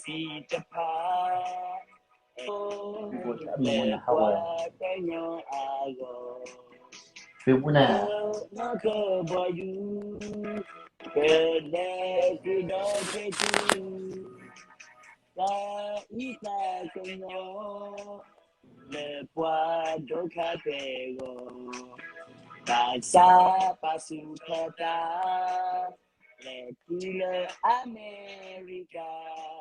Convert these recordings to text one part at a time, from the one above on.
စံတဖၣ် လၢပှၤကညီအဂီၢ်, နီၢ်ကဘီယူၤ ကလဲၤဃုာ်ဒီးကဲကုၢ် တၢ်အံၤတၢ်ကညီ လၢပှၤဒိၣ်ခါသဲးအဂီၢ်, ဘၣ်ဆၣ်ပာ်ဆူၣ်ထီၣ်သး လဲၤတုၤလၢအမဲရကၤ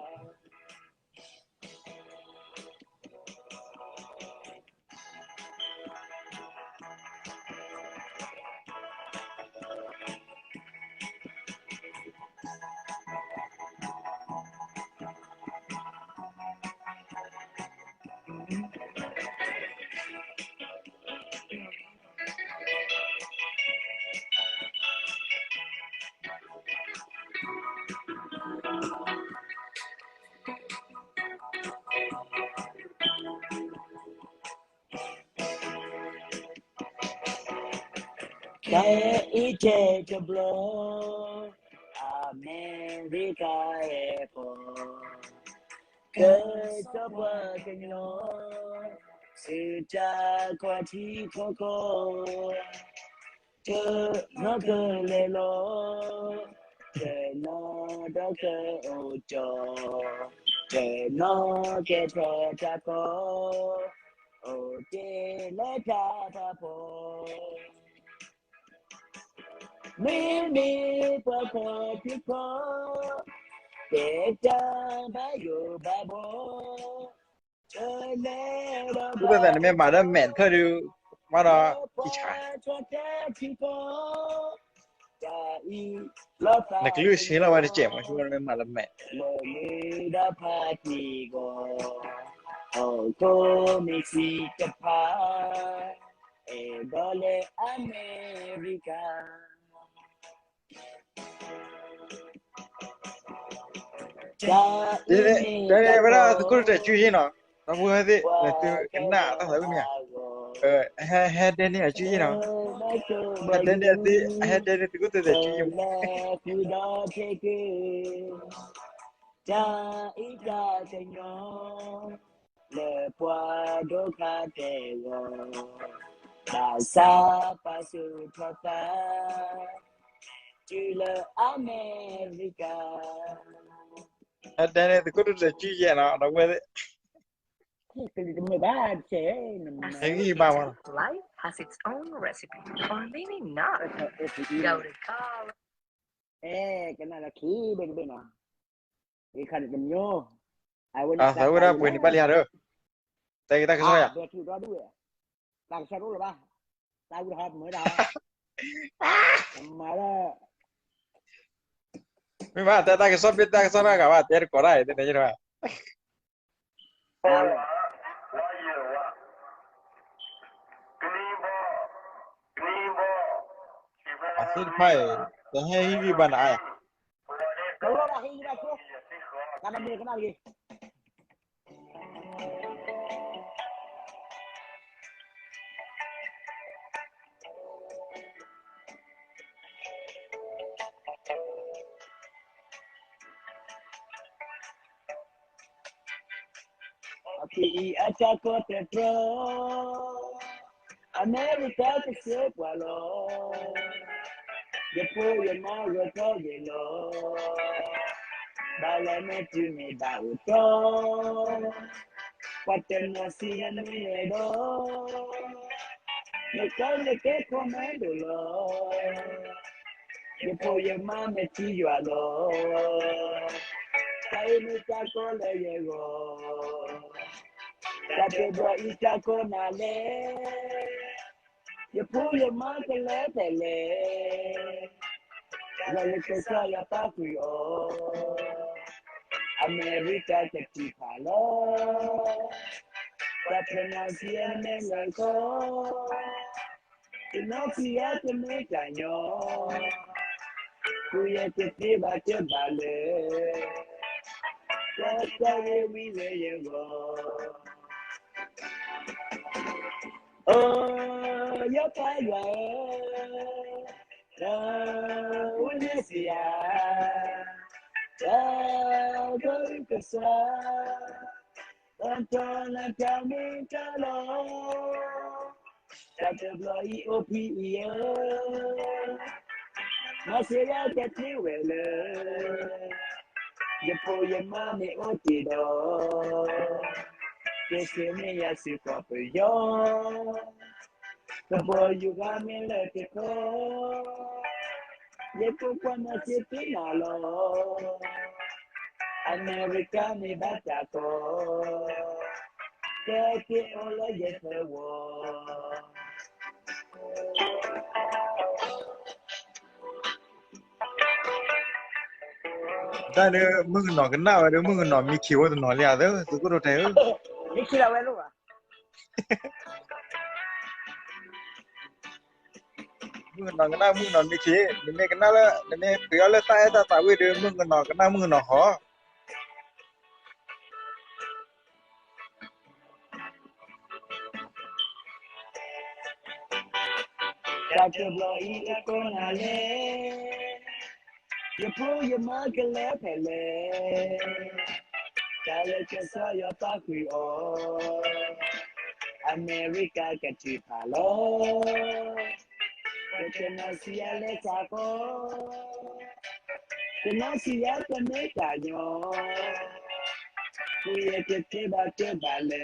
တၢ်အံၤထဲတဘျီ အမဲရကၤအဲၣ်ပီၣ် ကစီၣ်ပှၤကညီ ဆူတၢ်ကွၢ်ထံခီကီၢ် တနီၤကလဲၤလီၤ, တနီၤဒီးကအိၣ်ကၠီ, တနီၤကဲထီၣ်တၢ်ကီ, အိၣ်တ့ၢ်လၢတၢ်ဖးဖီ, မ့မ့ၢ်ပှၤဖီၣ်ထံခီ, တဲတၢ်ဘၣ်ယိၣ်ဘၣ်ဘီ တလဲၤဒီးဘၣ် နမ့ၢ်မၤဒီးမဲာ်တဖျၢၣ်ဒုး မ့ၢ်ဒီး ပှၤထီၣ်တၢ်ထံကီၢ်, တၢ်အံၤလီၤသး နကလုၢ်ဆ့လီၤဝဲတစဲးမး ဆိကမိၣ်နမ့ၢ်မၤလၢမဲာ် လၢမ့ၢ်ဒီးဖးတံၢ်ဂီၢ်, ဟီၣ်ခိၣ်မ့ၢ်စံတဖၣ် အဲၣ်ဒိးလၢအမဲရကၤ တၢ်အံၤန့ၣ် ဝဲဒၣ်သုးခိၣ်တၢၢ်စုယ့ၣ်နီၤ, ဒီပုၢ်ဝဲၢ်သ့ၣ် နသုကနၣ်တၢ်သးဝံၣ်မ့ၢ်ဧါ, ဟဲဒဲန့ၢ်အစုယ့ၣ်နီၤ, ဟဲဒဲန့ၢ်သုးခိၣ်တၢၢ်စုယ့ၣ်မ့ၢ် တၢ်အံၤတၢ်ကညီ လၢပှၤဒိၣ်ခါသဲးအဂီၢ်, ဘၣ်ဆၣ်ပာ်ဆူၣ်ထီၣ်သး တုၤလၢအမဲရကၤ ဟဲဒဲန့ၢ်သုးခိၣ်တၢၢ်စုယ့ၣ်နီၤ, ဒီပုၢ်ဝဲၢ်သ့ၣ် ကလံၤတမုာ်ဘၣ်တကဲ, ဟဲဂံၢ်ဘါမးနီၤ, အဲ ကနၣ်လၢခံဘ့ၣ်တဘ့ၣ်နီၤ, ယခါန့ၣ်တမံၤ, အဝဲန့ၣ် သးဝဲဒၣ်ပှဲၤန့ၣ်ဘၣ်လံဧါဒီး, တဲက့ၤတၢ်ကစီၣ်ယၤ, တၢ်ကစီၣ်တအိၣ်လၢၤဘၣ်, တၢ်ဝံတဟီမ့ၢ်တဟီ, မၤလၢ မ့ၢ်ဘၣ်တဲတၢ်ကစီၣ် မ့ၢ်တၢ်ကစီၣ်နီတဂၤဘၣ် တဲတကိးတၢ်အံၤ တဲန့ၣ်ယဲၢ်ဘၣ် အသ့ၣ်တဖၣ်အံၤ တဟဲဟံးဂံၢ်ဘါနၤအါယၤ, ကနမ့ၢ်ကနၣ်တဂ့ၤ အဖံအံၤအတၢ်ကီတတြီ, အမဲရကၤကစၢၢ်ပှၤလီၤ, ယဖိယမါဂီၤထီၣ်ဂ့ၤလီၤ, ဘၣ်လၢမ့ၢ်တုၤမ့ၢ်ဘၣ်အိၣ်တီ, ပှၤတနီၤစံးယၤမ့ၢ်လဲၤဒီး, နကီနကဲခိၣ်မဲဒိၣ်လီၤ ယဖိယမါမ့ၢ်ထံယွၤလီၤ, တၢ်အံၤမ့ၢ်တၢ်ကီလၢယဂီၢ်, တၢ်တဘျီအံၤတၢ်ကီနၤလဲၣ်, ယဖိယမါကလဲၤဖဲလဲၣ်, ယွၤလၢကစၢ်ယွၤပၣ်ဃုာ်အီၤ, အမဲရကၤတထံၣ်ဖးလီၤ, ပှၤတနီၤစံးယၤမ့ၢ်လဲၤခီ တနီၤစံးယၤတမ့ၢ်တၢ်ညီ, ဃုယဲၢ်တသ့ဘၣ်တဘၣ်လၢ, တၢ်တၢ်ဂ့ၢ်ဝံၤဝဲယဂီၢ်, အိ ယပၢ်ယွၤဧၢ, တၢ်အိၣ်န့ၣ်စံးယၤ တၢ်ကစီၣ် တီတီလၢတၢ်မ့ၢ်တၢ်လီၤ, တၢ်တဘျီအံၤအိၣ်ဖဲအံၤဧၢ, မၤစၢၤယၤကသ့ဝဲလၢ ယဖိယမါမ့ၢ်အိၣ်တ့ၢ်ဒီး, ကစ့မ့ၢ်ယၤစ့ၢ်ကီးပယီၤ, ကဘီယူၤဂၤမ့ၢ်လၢတခီ, ယကကွၢ်မၤစၢၤသ့နၤလီၤ, အမဲရကၤမ့ၢ်ဘၣ်တၢ်ကီ, ကဲက့ၤအိၣ်လၢယသဝီ တၢ်ဒီး မုၣ်ကနီၤကနၣ်ဝဲဒီး မုၣ်ကနီၤမံခ့ဝဲတနီၤလံဧါ, သုးခိၣ်ဒိၣ်တဲဧၢ, မံခ့လီၤဝဲလိၣ်ဘၣ်, မုၣ်ကနီၤကနၣ် မုၣ်ကနီၤမံခ့, နမ့ၢ်ကနၣ်လၢ နမ့ၢ်ပှ့ၤအီၤလၢတၢ်အဲၣ်တၢ်သးဝံၣ်ဒီး မုၣ်ကနီၤကနၣ် မုၣ်ကနီၤဃီ တၢ်တဘျီအံၤအကိးနၤလဲၣ်, ယဖိယမါကလဲၤဖဲလဲၣ်, တၢ်လၢကစၢ်ယွၤပာ်ဃုာ်အီၤ, အမဲရကၤကထံၣ်ဖးလီၤ, ပကနီၤဆံးယၤလဲၤစ့ၢ်ကီး, ကနီၤဆံးယၤတမ့ၢ်တၢ်ညီ, ဃုယကတဲဘၣ်တဲဘၣ်လၢ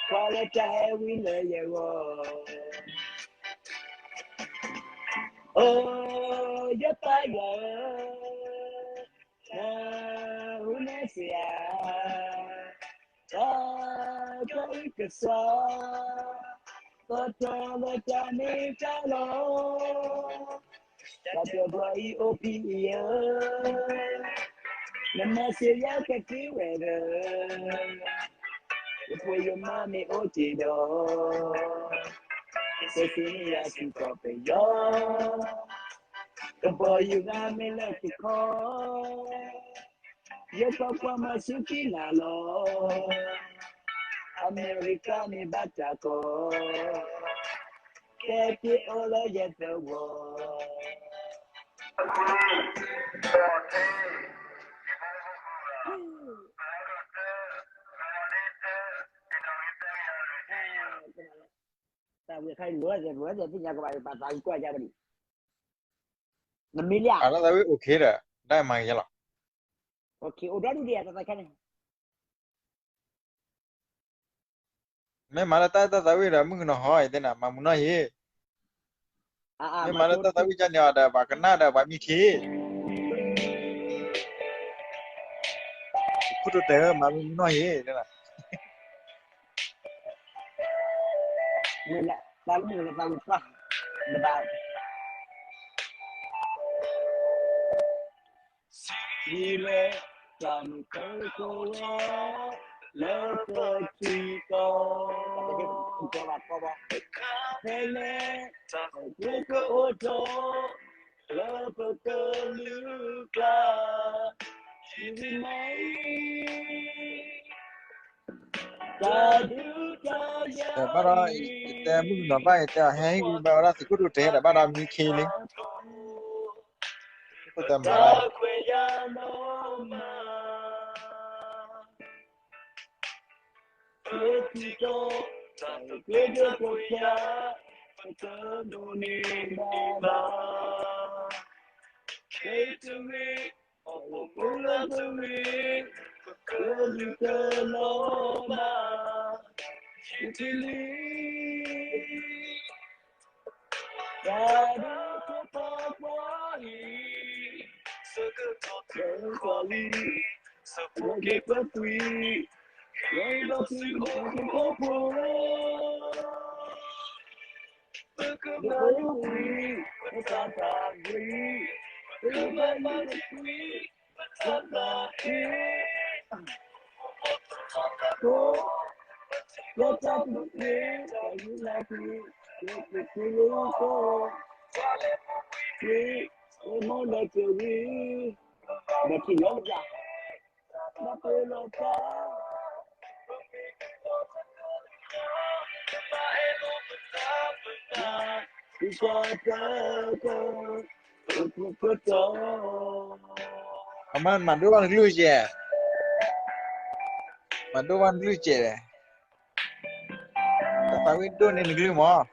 ကွၢ်လၢတၢ်ဟဲဝံလၢယဂီၢ်, အိ ယပၢ်ယွၤဧၢ, နဟူန့ၢ်စ့ၢ်ဧါ, တၢ်ကစီၣ် တီတီလၢတၢ်မ့ၢ်တၢ်လီၤ, တၢ်တဘျီအံၤအိၣ်ဖဲအံၤဧၢ, နမၤစၢၤယၤကသ့ဝဲလၢ ယဖိယမါမ့ၢ်အိၣ်တ့ၢ်ဒီး, ကစ့မ့ၢ်ယၤစ့ၢ်ကီးပယီၤ, ကဘီယူၤဂၤမ့ၢ်လၢတခီ, ယကကွၢ်မၤစၢၤသ့နၤလီၤ, အမဲရကၤမ့ၢ်ဘၣ်တၢ်ကီ, ကဲက့ၤအိၣ်လၢယသဝီ တၢ်ဝံၤခါအံၤ လိၤဝဲသ့ၣ်ညါကဘၣ် ပာ်သးဝံၣ်ကွၢ်ယါဘၣ်ဒံး, နမံၤလံဧါ, တၢ်သးဝံၣ်အိၣ်ခ့ဒီး ဒၣ်မၤကယဲလီၤ, အိၣ်ဒၣ်ဒုဒံး တၢ်သးခဲန့ၣ် မ့ၢ်မၤလၢတၢ်အဲၣ်တၢ်သးဝံၣ်ဒီး မုၣ်ကနီၤဟီအံၤသ့ၣ်န့ၣ် မၤမုာ်နီၢ်ဟံၣ်, မ့ၢ်မၤလၢတၢ်သးဝံၣ်ကန့ၣ်အီၤဒီး ပှၤကနၣ်ဒီးပှၤမံခ့, ခိၣ်တိတဲာ်ဧၢ မၤမုာ်နီၢ်ဟံၣ်, ဝဲလၢတၢ်မုၣ်လၢသးဝံၣ်ပှၢ်, နဘၣ် စံးလၢ တၢ်မုၢ်ကီၤလီၤ လၢပထံကီၢ်, တခါဖဲလဲၣ် တၢ်သးခုကအိၣ်ထီၣ် လၢပကလုာ်ကျါ, ယမံၤ တၢ်ဒုးတၢ်ယၤအံၤ, တဲမုၣ်ကနီၤဘၣ်အံၤ တဲအီၤဟဲဟံၣ်ဂံၢ်ဘၣ်ဝဲဒၣ်သုးခိၣ်ဒိၣ်တဲာ်ဒီး ဘၣ်ဒီးမံခ့လံ, ခိၣ်တဲမၤ တၢ်ခွဲးယာ်နီၢ်မး ပထံၣ်ထီၣ် တၢ်ပျဲဒီးခွဲးယာ် ပတဒိးန့ၢ်ဘၣ်ဘၣ်, ခဲတဂ့ၤ အီၣ်ဖိးဖိလၢတဂ့ၤ, ပကလုာ်တလီၤဘၣ်, ယတလံ တၢ်ဒုးကပာ်ပှၤအံၤ, ဆၢကတီၢ်တကွၢ်လံ, ဆၢဖိက့ၤပသွံၣ်, ယံၤဒီးစုအီၣ်ဖိးဖိ, ပကမၤလၢကွံာ် ပသးသးကွံာ်, ပကမၤလၢကွံာ် ပသးသးကွံာ်, ဖိ လၢတၢ်ပူၤကွံာ် တၢ်ယူးယီၣ်ကွံာ်, လၢပပူၤလၢပူၤ, ကွၢ်လၢပူၤကွံာ်, ပမိၢ်လၢတဂ့ၤ, ဒီးထံၣ်လီၤပျၢ်, ဒီးပလီၤပျၢ်, ပမ့ၢ်ကလီၤပသးပနါ, ပကွၢ်တၢ်ကီ, ပပူၤပတီၢ် အမၤဒိၣ်ဘၣ်နကလုၢ်ကဲ, မၤဒိၣ်ဘၣ်နကလုၢ်ကဲ, တၢ်သးဝံၣ်ဒိၣ်န့ၢ်နကလုၢ်မး.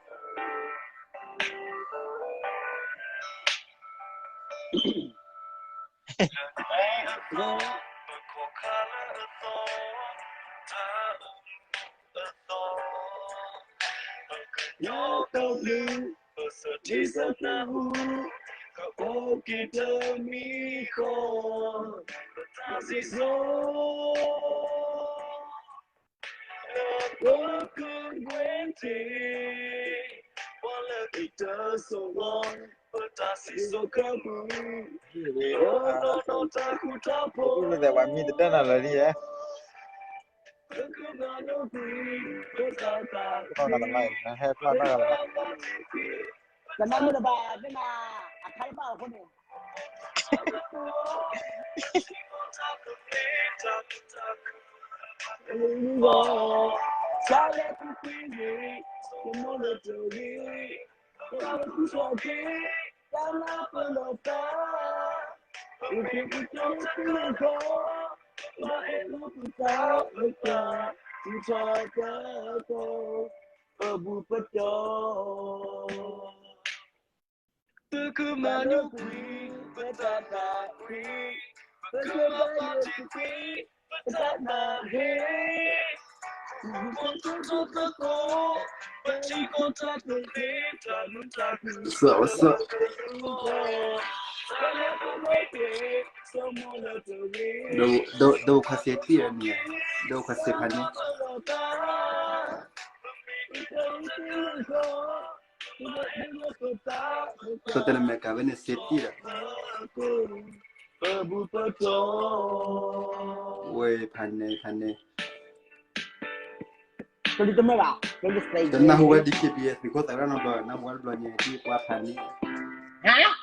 ပှၤလၢအံၤတၢ်ဆိၣ်ဂ့ၤ, ပတၢ်စံၣ်စိၤခီပူၤ, အိၣ်ဒီးတၢ်ဃူတၢ်ဖိး, ပှၤမံတဒၢနၤလၢာ်လံဧါ. ဟဲဖျါနီၢ်ဂၤလီၤ, ကနၣ်မုၢ်တဘၣ်သ့ၣ်မး, အခါတဘၣ်အဃိန့ၣ် ပဘူၣ်ပတီၢ်, သုကမၤညူကွံာ်ပတၢ်သးကွံ, ပကဘၣ်ယဲၢ်ကွံာ်ပတၢ်သးဟ့, ပကတိၤသကိး, ပထံကီၢ်တၢ်သဘျ့, တၢ်မုာ်တၢ်ခုၣ်, တၢ်လၢပဝဲသ့ၣ်, ဒီး, ဒီး, ဒီးခီစ့တံၢ်ဒီးန့ၣ်, ဒီးခီစ့ဖးန့ၣ် သိးတဲလၢမဲာ်ကၤဝဲန့ၣ် စ့တံၢ်ဒီး, ဝဲဖးန့ၣ်, ဖးန့ၣ်, တနၢ်ဟူဝဲ ဒီးခ့ဘံ သုးခိၣ်သးရၣ်နီတဘျီ, နၢ်ဟူဝဲတဘျီညါ ထံၣ်ပှၤဖးန့ၣ်,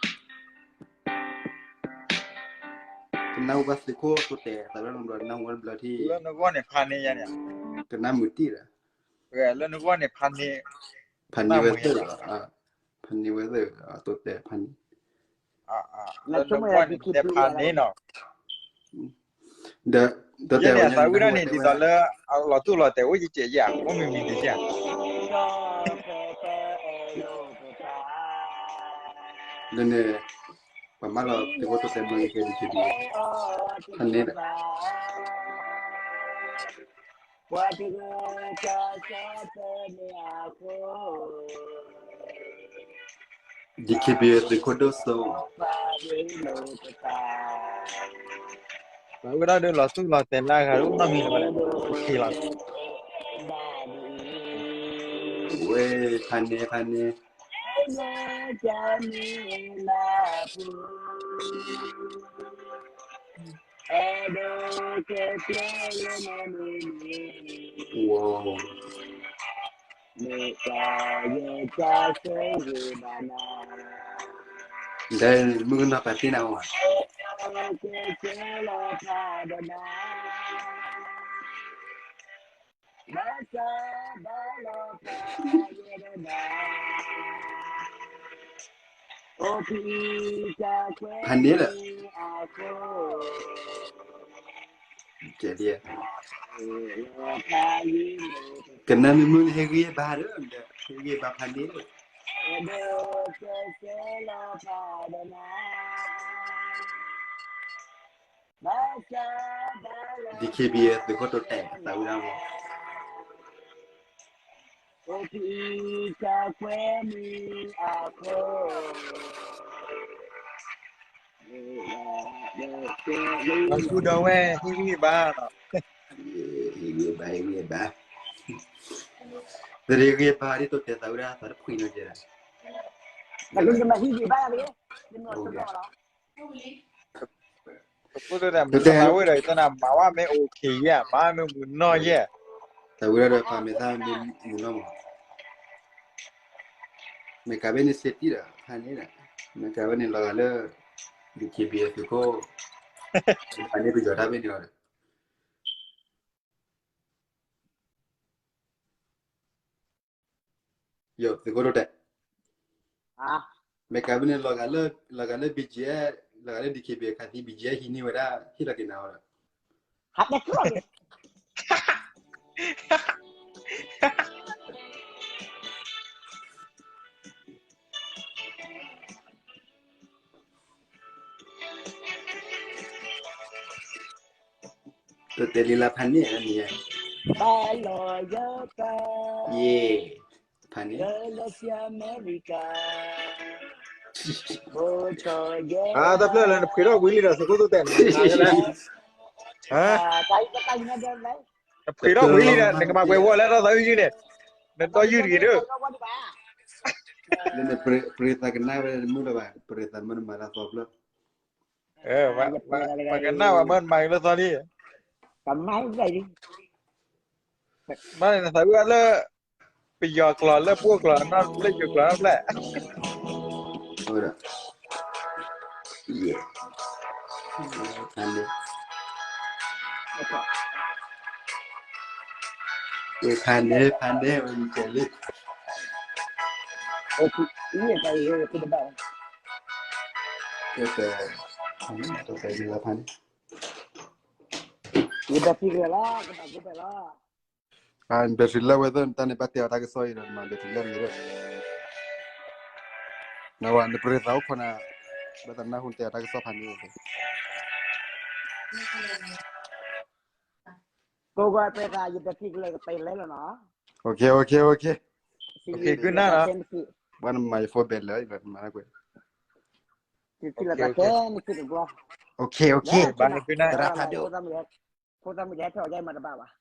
တနၢ်ဟူဘၣ်သုးခိၣ်သိးတဲသးရၣ်နီတဘျီ, နၢ်ဟူဝဲတဘျီထံၣ်, လၢနဂီၢ်န့ၣ်ဖးန့ၣ်ယါန့ၣ်, ကနၣ်မုာ်တံၢ်ဒီး, လၢနဂီၢ်န့ၣ်ဖးန့ၣ်, ဖးန့ၢ်ဝဲသ့ၣ်, ဖးန့ၢ်ဝဲသ့ၣ်, သိးတဲဖးန့ၣ်, လၢနဂီၢ်န့ၣ်တဲဖးန့ၣ်နီၤ, ဒီး, ဒီးတဲန့ၣ် အသးဝံၣ်ဒၣ်န့ၣ် ဒ်သိးလၢအလီၤတိၢ်လီၤတဲာ်အိၣ်ယကဲးယါ, အိၣ်မံၤမံၤတယါ, လၢန့ၣ်, ပမၤလီၤသုးခိၣ်သိးတဲမုာ်ကဲ ဒီးခ့ဘံ, ဖးန့ၣ်ဒီး ဒီးခ့ဘံ သုးခိၣ်ဒိၣ်စိ, ပဝဲဒၣ်ဒီးလီၤသူၣ်လီၤတဲာ်လၢအဂၤ အိၣ်နီတမံၤလၢၤဘၣ်ဒီး, ဝဲ, ဖးန့ၣ်, ဖးန့ၣ်, ဒီးမုၢ်ကနီၤပာ်တ့ၢ်နၤဝဲ, ဖးန့ၣ်လၢ ကဲဒ်, ကနၣ်မုာ်မုာ်န့ၣ် ဟ့ၣ်ဂံၢ်ဘါဒီး, ဟ့ၣ်ဂံၢ်ဘါဖးန့ၣ်ဒီး, ဒီးခ့ဘံ သုးခိၣ်သိးတဲသးဝံၣ်ဒၣ်မး, လီၤဆူဒီးဝဲ ဟ့ၣ်ဂံၢ်ဘါ, ဟ့ၣ်ဂံၢ်ဘါ, ဟ့ၣ်ဂံၢ်ဘါ, တရ့ဂံၢ်ဘါဒ်သိးတဲသးဝံၣ်ဒၣ်သးတဖှံနီၤကဲ, တသးဝံၣ်ဒီး ယတဲနၤ မၤဝဲမ့ၢ်အိၣ်ခ့ယဲၢ်, မၤဝဲမ့ၢ်မုာ်နီၢ်ယဲၢ်, သးဝံၣ်ဒၣ်ဒီးပာ်မဲာ်သၣ်မ့ၢ်မုာ်နီၢ်မး, မ့ၢ်ကးဘၣ်န့ၣ်စ့တံၢ်ဒီး ဖးန့ၣ်ဒီး, မ့ၢ်ကးဘၣ်န့ၣ်လီၤဂာ်လၢ ဒီးခ့ဘံ သုးခိၣ်, ဖးန့ၣ်ပယီၤတၢ်ဘၣ်န့ၣ်လီၤဒီး ယသုးခိၣ်ဒိၣ်တဲာ်, မ့ၢ်ကးဘၣ်န့ၣ် လီၤဂာ်လၢ ဘီကၠံၣ်အဲၣ် လၢဂၤလၢ ဒီးခ့ဘံၣ် အခးသံ ဘံၣ်ကၠံ ဟံးန့ၢ်ဝဲဒၣ် ဟ့ၣ်လီၤက့ၤနၤဝဲဒီး ဟးတဲကြၢးန့ၣ် တတဲလံလၢဖးန့ၣ်အမံၤ, ဘၣ်လီၤယပၢ်, ယဲ, ဖးန့ၣ်, လၢလီၤစၢၤအမဲရကၤ, ဘိကီးယဲ, တၢ်ဖျၢၣ်လၢနဖှ့းထီၣ်ဝံၤလံဒီး သုးခိၣ်သုးတဲာ်န့ၣ်, နဖှ့းထီၣ်ဝံၤလံဒီး နကမၤပှဲၤဝီလၢတၢ်သးဝံၣ်ယုၢ်န့ၣ်, နတီယုၢ်တဂ့ၤဒီး, လၢနပရံးသးကနၣ်ဝဲတမုာ်လၢၤဘၣ်, ပရံးသးမ့ၢ်နမၤလၢအသီဖျၢၣ် ပှၤကနၣ်ဝဲမ့ၢ်မၤက့ၤလၢသီလံ, ဘၣ်န့ၣ်နသးဝံၣ်အီၤလၢ ပယီၤကျိာ်လၢပှိၢ်ကျိာ် လၢယိၤကျိာ်နီတဖျၢၣ်, ဖးန့ၣ်, ဖးန့ၣ်, ဖးန့ၣ်, ဝဲမံၤကဲလံ, တဘၣ်, တဘၣ်လၢဖးန့ၣ်, ယဘၣ်ထံၣ်ကလၢၤလီၤ, ကဘၣ်ကဘၣ်လီၤ, နဘၣ်ထံၣ်လၢဝဲသ့ၣ် တၢ်န့ၣ်ဘၣ်တဲအီၤတၢ်ကစီၣ်အံၤဒီး နမၤဘၣ်ထံၣ်လၢအံၤဒီး, နဝဲ နပရံးသးအိၣ်ခိးနၤ, ဘၣ်သးနၢ်ဟူတဲအီၤတၢ်ကစီၣ်ဖးန့ၣ်, ကိးကွၢ်ပရံးသး ယဘၣ်ထံၣ်ကလၢၤကတဲလဲၣ်လီၤနီၤ, ဘၣ်နမၤယဖိဘဲလၢ ယဘၣ်မၤကွဲး, သရၣ်ဖးဒိၣ်, ဖိသၣ်မုၣ်ယဟဲထီၣ်ယဲမၤတဘၣ်ဘၣ်,